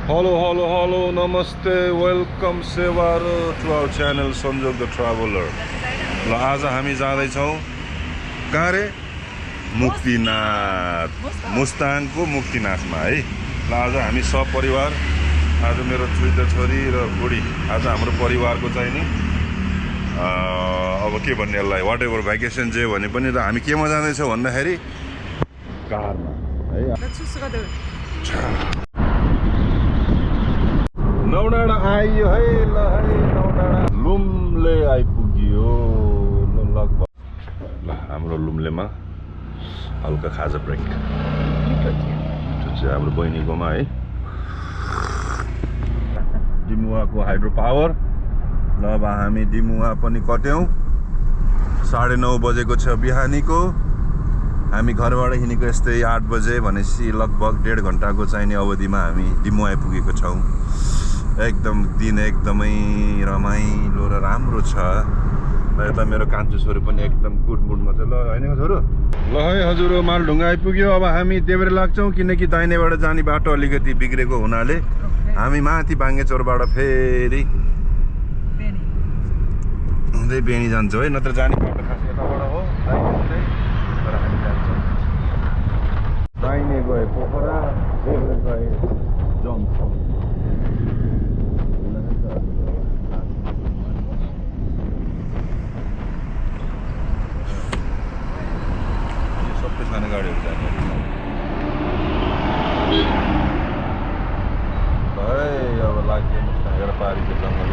Hello, namaste, welcome सेवारो to our channel Sanjog the traveller. ल आज हामी जाँदैछौँ कहाँ रे? मुक्तिनाथ, मुस्ताङको मुक्तिनाथमा है। ल आज हामी सपरिवार, आज मेरो छोरी र बुढी, आज हाम्रो परिवारको चाहिँ नि अब के भन्ने यसलाई वाट एभर भ्याकेसन जे भने पनि र हामी केमा जाँदैछौँ भन्दाखेरि कारमा है। नौडाँडा आइयो है, ल है नौडाँडा लुम्ले आइपुग्यो ल लगभग। ल हाम्रो लुम्लेमा हल्का खाजा ब्रेक, त्यो चाहिँ हाम्रो बहिनीकोमा है। डिमुवाको हाइड्रो पावर। ल अब हामी डिमुवा पनि कट्यौँ, 9:30 बजेको छ बिहानीको। हामी घरबाट हिँडेको यस्तै 8 बजे भनेपछि लगभग 1.5 घन्टाको चाहिने अवधिमा हामी डिमुवा आइपुगेको छौँ। एकदम दिन एकदमै रमाइलो र राम्रो छ। यता मेरो कान्छो छोरो पनि एकदम गुड मुडमा छ। ल होइन छोरो, ल है हजुर मालढुङ्गा आइपुग्यो। अब हामी देब्रे लाग्छौँ किनकि दाहिनेबाट जाने बाटो अलिकति बिग्रेको हुनाले हामी माथि बाङ्गेचौरबाट फेरि हुँदै बेनी जान्छौँ है। नत्र जाने बाटो खास यताबाट हो, तर हामी जान्छौँ। दाहिने गए पोखरा, देब्रे गए जङ्सन। सबै सानो गाडीहरू जाने है। अब लाग्यो मुस्ताङ पारीको जङ्गल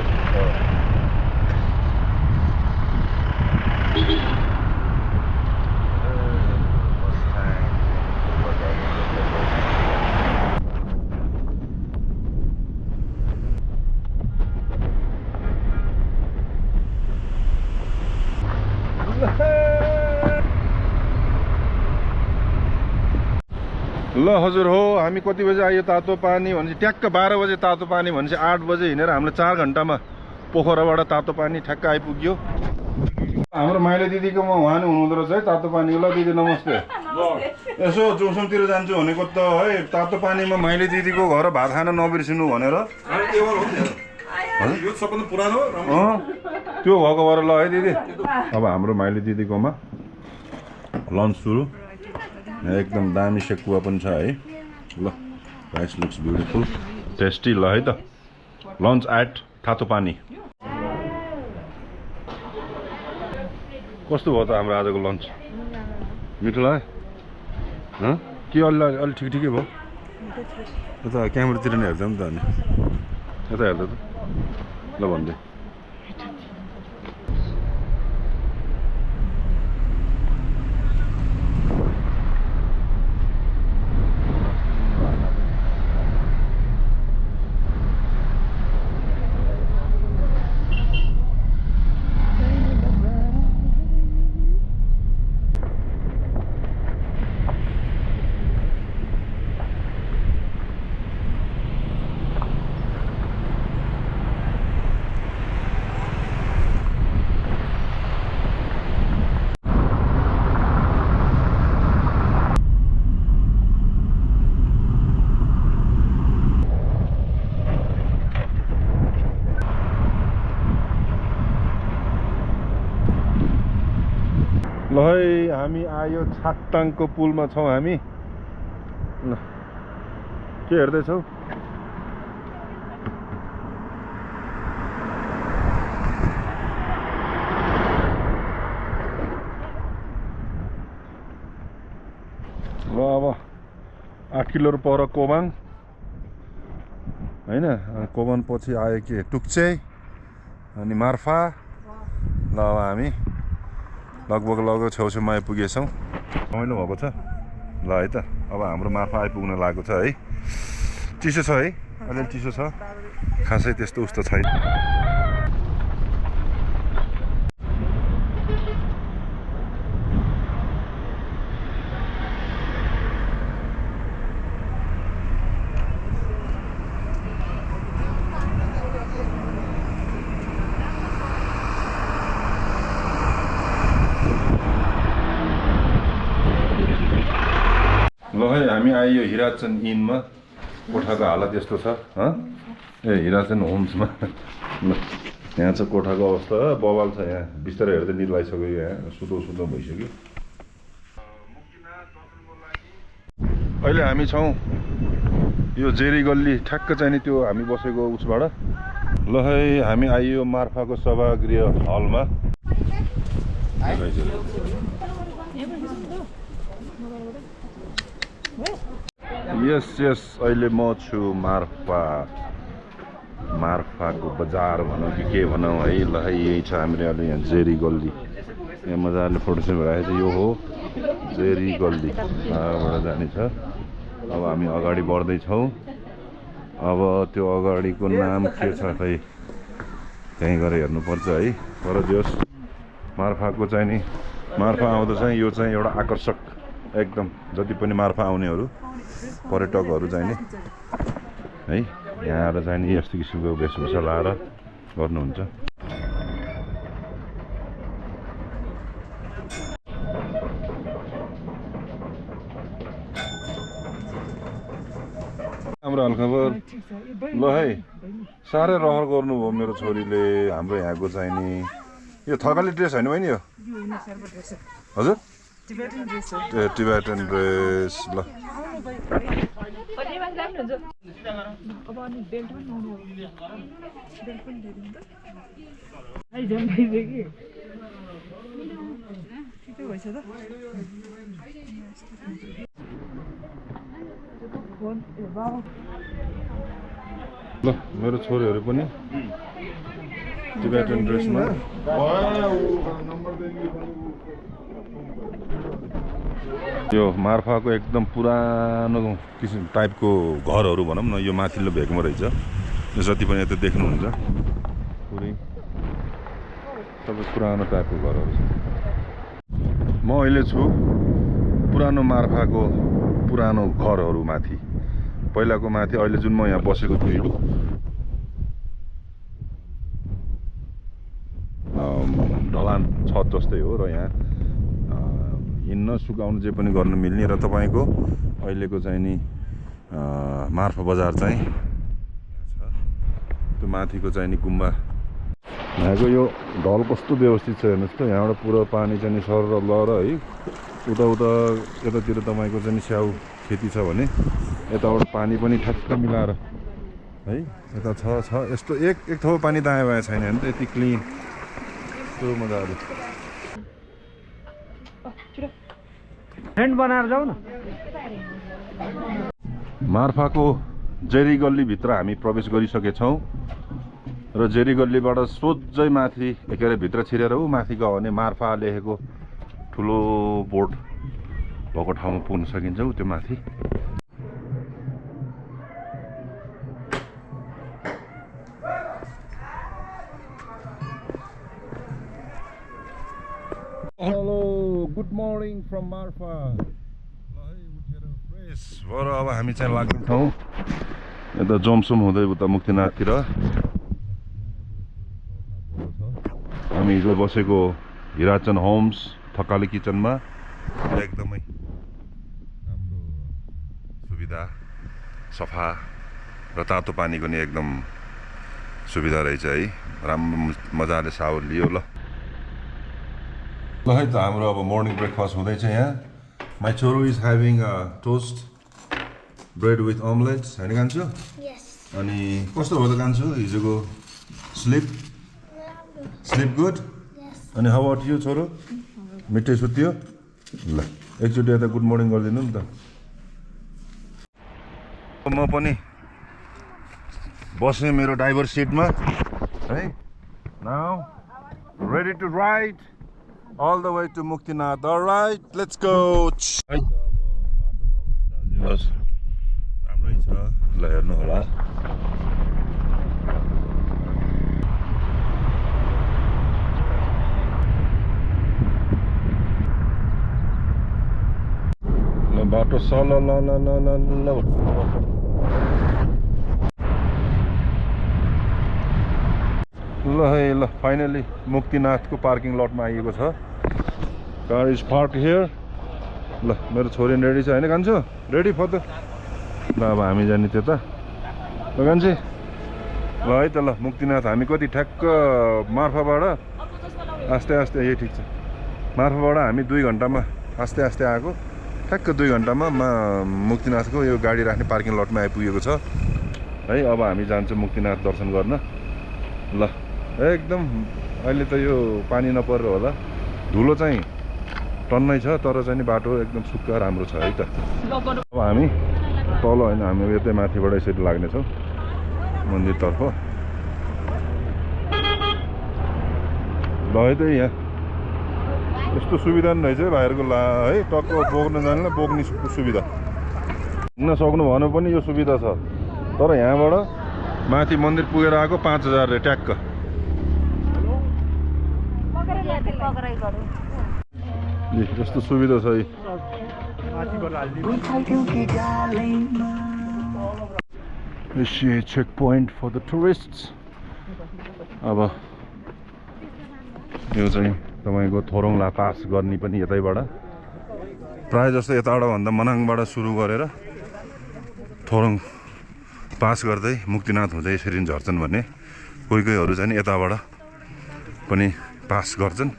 ल हजुर हो। हामी कति बजे आयो तातो पानी भनेपछि ट्याक्क 12 बजे तातो पानी भनेपछि 8 बजे हिँडेर हामीले 4 घन्टामा पोखराबाट तातो पानी ठ्याक्क आइपुग्यो। हाम्रो माइली दिदीकोमा उहाँ नै हुनुहुँदो रहेछ है तातो पानी। ल दिदी नमस्ते। यसो जोसमतिर जान्छु भनेको त है, तातो पानीमा माइली दिदीको घर भात खान नबिर्सिनु भनेर। त्यो भएको भएर ल है दिदी। अब हाम्रो माइली दिदीकोमा लन्च सुरु। एकदम दामी सेकुवा पनि छ है। ल राइस लुक्स ब्युटिफुल टेस्टी। ल है त लन्च एट तातो पानी। कस्तो भयो त हाम्रो आजको लन्च? मिठो लाग्यो के? अलि ठिकै भयो। यता क्यामेरातिर नै हेर्दा पनि त अनि यता हेर्दा त ल भन्दै। ल है हामी आयो छाक्ताङको पुलमा छौँ हामी। ल के हेर्दैछौ? ल अब 8 किलो पर कोबाङ होइन, कोबाङ पछि आयो के टुक्चे अनि मार्फा। ल अब हामी लगभग छेउछेउमा आइपुगेछौँ। रमाइलो भएको छ। ल है त अब हाम्रो मार्फा आइपुग्न लागेको छ है। चिसो छ है, अलिअलि चिसो छ, खासै त्यस्तो उस्तो छैन। ल है हामी आइयो हिराचन इनमा। कोठाको हालत यस्तो छ ए हिराचन होम्समा ल यहाँ छ कोठाको अवस्था बवाल छ यहाँ बिस्तारै हेर्दै निद लागिसक्यो यहाँ सुतो भइसक्यो अहिले हामी छौँ यो जेरी गल्ली ठ्याक्क चाहिँ नि त्यो हामी बसेको उसबाट ल है हामी आइयो मार्फाको सभागृह हलमा यस अहिले म छु मार्फाको बजार भनौँ कि के भनौँ है ल है यही छ हाम्रो अहिले यहाँ जेरी गल्ली यहाँ मजाले फोटोसुट भइरहेको छ यो हो जेरी गल्ली यहाँबाट जाने छ अब हामी अगाडि बढ्दैछौँ अब त्यो अगाडिको नाम के छ खै त्यहीँ गएर हेर्नुपर्छ है तर जस मार्फाको चाहिँ नि मार्फा आउँदा चाहिँ यो चाहिँ एउटा आकर्षक एकदम जति पनि मार्फा आउनेहरू पर्यटकहरू चाहिँ नि है यहाँ आएर चाहिँ नि यस्तो किसिमको वेशभूषा लाएर गर्नुहुन्छ हाम्रो हालखबर ल है साह्रै रहर गर्नुभयो मेरो छोरीले हाम्रो यहाँको चाहिँ नि यो थकाली ड्रेस होइन बहिनी यो हजुर टिबेटन ड्रेस ल ल मेरो छोरीहरू पनि टिबेटन ड्रेसमा यो मार्फाको एकदम पुरानो किसिम टाइपको घरहरू भनौँ न यो माथिल्लो भेगमा रहेछ यो जति पनि यता देख्नुहुन्छ पुरै सबै पुरानो टाइपको घरहरू छ म अहिले छु पुरानो मार्फाको पुरानो घरहरू माथि पहिलाको माथि अहिले जुन म यहाँ बसेको छु यो ढलान छत जस्तै हो र यहाँ हिँड्न सुकाउनु जे पनि गर्न मिल्ने र तपाईँको अहिलेको चाहिँ नि मार्फा बजार चाहिँ त्यो माथिको चाहिँ नि गुम्बा यहाँको यो ढल कस्तो व्यवस्थित छ हेर्नुहोस् त यहाँबाट पुरो पानी चाहिँ नि सर लहर है उता यतातिर तपाईँको चाहिँ नि स्याउ खेती छ भने यताबाट पानी पनि ठ्याक्क मिलाएर है यता छ यस्तो एक थो पानी दायाँ बायाँ छैन भने त यति क्लिन यस्तो मजाले बनाएर जाऊ न मार्फाको जेरी गल्लीभित्र हामी प्रवेश गरिसकेछौँ र जेरी गल्लीबाट सोझै माथि के अरे भित्र छिरेर माथि गयो भने मार्फा लेखेको ठुलो बोर्ड भएको ठाउँमा पुग्न सकिन्छ त्यो माथि hello good morning from Marpha उठेर फ्रेस भएर अब हामी चाहिँ लाग्ने ठाउँ यता जमसम हुँदै उता मुक्तिनाथतिर हामी हिजो बसेको हिराचन होम्स थकाली किचनमा एकदमै राम्रो सुविधा सफा र तातो पानीको नि एकदम सुविधा रहेछ है राम्रो मजाले सावर लियो ल है त हाम्रो अब मर्निङ ब्रेकफास्ट हुँदैछ यहाँ माई छोरो is having toast bread with omelette होइन कान्छु अनि कस्तो भयो त कान्छु हिजोको स्लिप गुड अनि हाउ अबाउट यु छोरो मिठै सुत्यो ल एकचोटि यता गुड मर्निङ गरिदिनु नि त म पनि बसेँ मेरो ड्राइभर सिटमा है now ready to ride all the way to Muktinath. All right, let's go. राम्रै छ ल हेर्नु होला ल बाटो सल ल है ल फाइनली मुक्तिनाथको पार्किङ लटमा आइएको छ कार इज पार्क हियर ल मेरो छोरी रेडी छ होइन कान्छु रेडी फर द ल अब हामी जाने त्यता दोकानजी ल है त ल मुक्तिनाथ हामी कति ठ्याक्क मार्फाबाट आस्ते आस्ते यही ठिक छ मार्फाबाट हामी 2 घन्टामा आस्ते आस्ते आएको ठ्याक्क 2 घन्टामा मुक्तिनाथको यो गाडी राख्ने पार्किङ लटमा आइपुगेको छ है अब हामी जान्छौँ मुक्तिनाथ दर्शन गर्न ल एकदम अहिले त यो पानी नपरेर होला धुलो चाहिँ टन्नै छ तर चाहिँ नि बाटो एकदम सुक्खा राम्रो छ है त अब हामी तल होइन हामी यतै माथिबाट यसरी लाग्नेछौँ मन्दिरतर्फ ल है त यहाँ यस्तो सुविधा नि रहेछ है भाइहरूको है टक्क बोक्न जानेर बोक्ने सुविधा नसक्नु भनौँ पनि यो सुविधा छ तर यहाँबाट माथि मन्दिर पुगेर आएको 5000 रे ट्याक्क यस्तो सुविधा छ है check point for the tourists अब यो चाहिँ तपाईको थोरङला पास गर्ने पनि यतैबाट प्राय जस्तो यताबाट भन्दा मनाङबाट सुरु गरेर थोरङ पास गर्दै मुक्तिनाथ हुँदै यसरी झर्छन् भने कोही कोहीहरू चाहिँ यताबाट पनि पास गर्छन्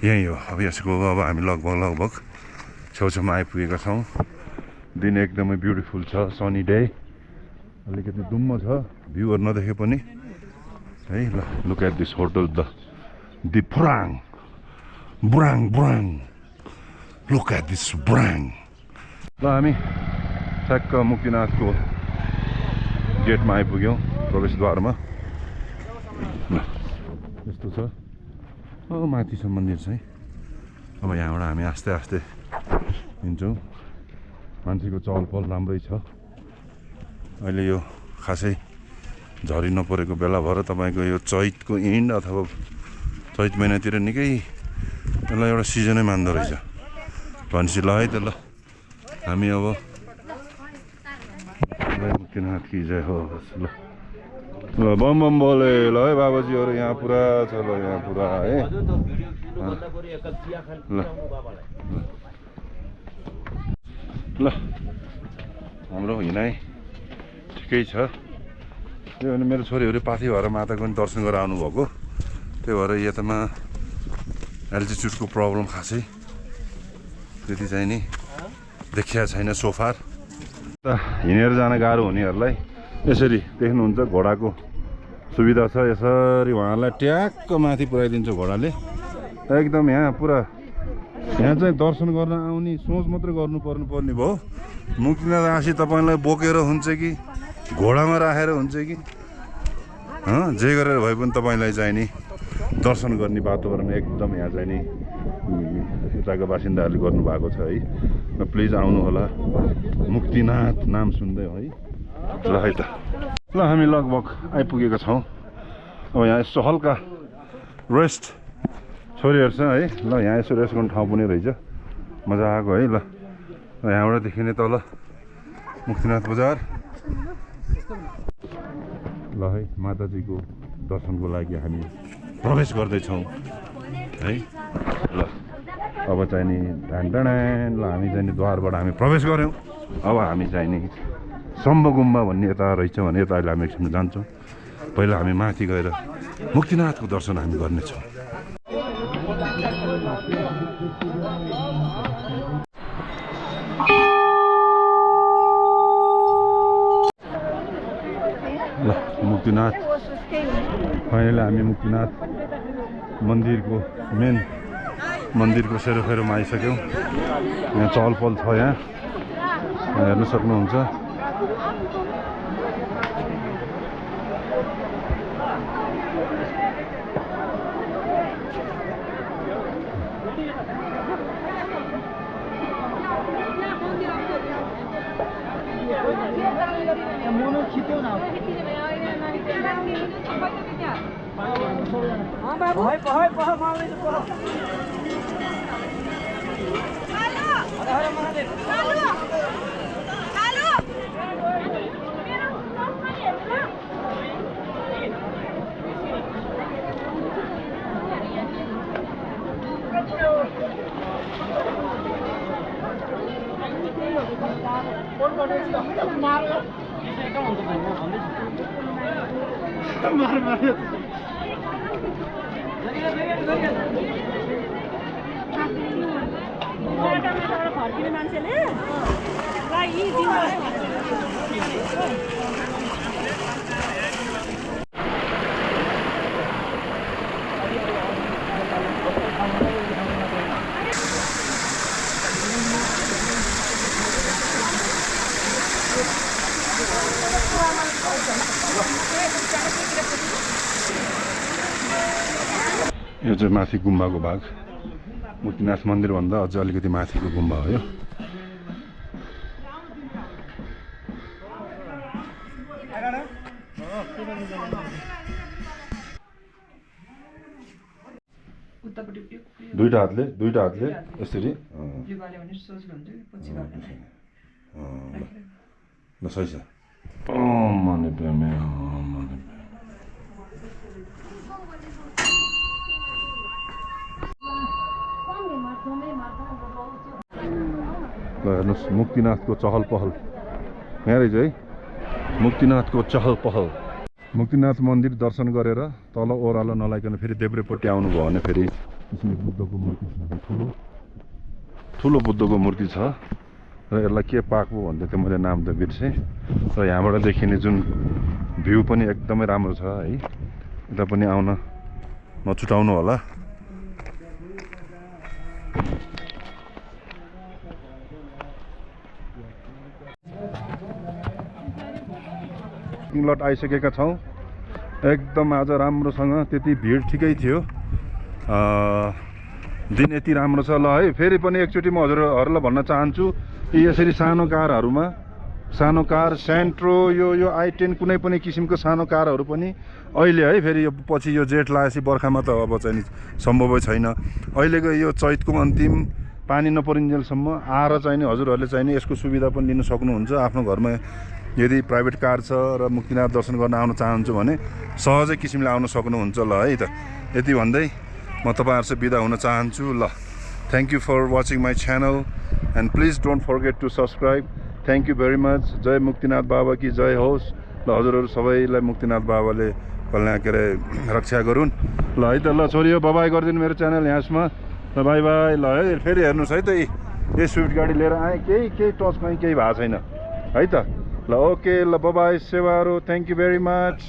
यही हो अब यसको अब हामी लगभग छेउछाउमा आइपुगेका छौँ दिन एकदमै ब्युटिफुल छ सनी डे अलिकति दुम्म छ भ्यूहरू नदेखे पनि है ल look at this hotel the Burang look at this Burang ल हामी ठ्याक्क मुक्तिनाथको गेटमा आइपुग्यौँ प्रवेशद्वारमा यस्तो छ माथि छ मन्दिर चाहिँ अब यहाँबाट हामी आस्ते आस्ते हिँड्छौँ मान्छेको चहल पहल राम्रै छ अहिले यो खासै झरी नपरेको बेला भएर तपाईँको यो चैतको इन्ड अथवा चैत महिनातिर निकै यसलाई एउटा सिजनै मान्दो रहेछ भनेपछि ल है त ल हामी अब मुक्तिनाथ कि जय होस् ल ल बम बम बोले ल है बाबाजीहरू यहाँ पुरा छ ल यहाँ पुरा है ल हाम्रो हिँडाइ ठिकै छ त्यही भने मेरो छोरीहरू पाथी भएर माताको पनि दर्शन गरेर आउनुभएको त्यही भएर यतामा एल्टिट्युडको प्रब्लम खासै त्यति चाहिँ नि देखिया छैन सोफार त हिँडेर जान गाह्रो हुनेहरूलाई यसरी देख्नुहुन्छ घोडाको सुविधा छ यसरी उहाँलाई ट्याक्क माथि पुऱ्याइदिन्छ घोडाले एकदम यहाँ पुरा यहाँ चाहिँ दर्शन गर्न आउने सोच मात्रै गर्नु पर्ने भयो मुक्तिनाथ आसी तपाईँलाई बोकेर हुन्छ कि घोडामा राखेर हुन्छ कि जे गरेर भए पनि तपाईँलाई चाहिँ नि दर्शन गर्ने वातावरण एकदम यहाँ चाहिँ नि यताको बासिन्दाहरूले गर्नुभएको छ है र प्लिज आउनु होला मुक्तिनाथ नाम सुन्दै है ल है त ल हामी लगभग आइपुगेका छौँ अब यहाँ यसो हल्का रेस्ट छोरीहरू छ है ल यहाँ यसो रेस्ट गर्ने ठाउँ पनि रहेछ मजाको है ल यहाँबाट देखिने तल मुक्तिनाथ बजार ल है माताजीको दर्शनको लागि हामी प्रवेश गर्दैछौँ है ल अब चाहिँ नि ढान ल हामी चाहिँ नि द्वारबाट हामी प्रवेश गऱ्यौँ अब हामी चाहिँ नि सम्भ गुम्बा भन्ने यता रहेछ भने यता अहिले हामी एकछिन जान्छौँ पहिला हामी माथि गएर मुक्तिनाथको दर्शन हामी गर्नेछौँ ल मुक्तिनाथ फाइनली हामी मुक्तिनाथ मन्दिरको मेन मन्दिरको सेरोफेरोमा आइसक्यौँ यहाँ चहल पहल छ यहाँ हेर्न सक्नुहुन्छ फर्किने मान्छेले ल यी यो चाहिँ माथि गुम्बाको भाग मुक्तिनाथ मन्दिरभन्दा अझ अलिकति माथिको गुम्बा हो यो दुईटा हातले यसरी ल सही छ ल हेर्नुहोस् मुक्तिनाथको चहल पहल यहाँ रहेछ है मुक्तिनाथको चहल पहल मुक्तिनाथ मन्दिर दर्शन गरेर तल ओह्रालो नलाइकन फेरि देब्रेपट्टि आउनुभयो भने फेरि बुद्धको मूर्ति छ ठुलो बुद्धको मूर्ति छ र यसलाई के पाक हो भन्दै थियो मैले नाम त बिर्सेँ र यहाँबाट देखिने जुन भ्यू पनि एकदमै राम्रो छ है यता पनि आउन नछुटाउनु होला लट आइसकेका छौँ एकदम आज राम्रोसँग त्यति भिड ठिकै थियो दिन यति राम्रो छ ल है फेरि पनि एकचोटि म हजुरहरूलाई भन्न चाहन्छु यसरी सानो कारहरूमा सानो कार सेन्ट्रो यो i10 कुनै पनि किसिमको सानो कारहरू पनि अहिले है फेरि यो पछि यो जेठ लागेपछि बर्खामा त अब चाहिँ सम्भवै छैन अहिलेको यो चैतको अन्तिम पानी नपरिन्जेलसम्म आएर चाहिँ हजुरहरूले चाहिँ यसको सुविधा पनि लिन सक्नुहुन्छ आफ्नो घरमा यदि प्राइभेट कार छ र मुक्तिनाथ दर्शन गर्न आउन चाहन्छु भने सहजै किसिमले आउन सक्नुहुन्छ ल है त यति भन्दै म तपाईहरुसँग बिदा हुन चाहन्छु ल thank you for watching my channel and please don't forget to subscribe thank you very much जय मुक्तिनाथ बाबा की जय होस् ल हजुरहरू सबैलाई मुक्तिनाथ बाबाले कल्याण के अरे रक्षा गरून् ल है त ल छोरी बाबाई गरिदिनु मेरो च्यानल यहाँसम्म ल बाई बाई ल है फेरि हेर्नुहोस् है त यही स्विफ्ट गाडी लिएर आएँ केही टच कहीँ केही भएको छैन है त ल ओके ल बाबाई सेवारो थ्याङ्क यू भेरी मच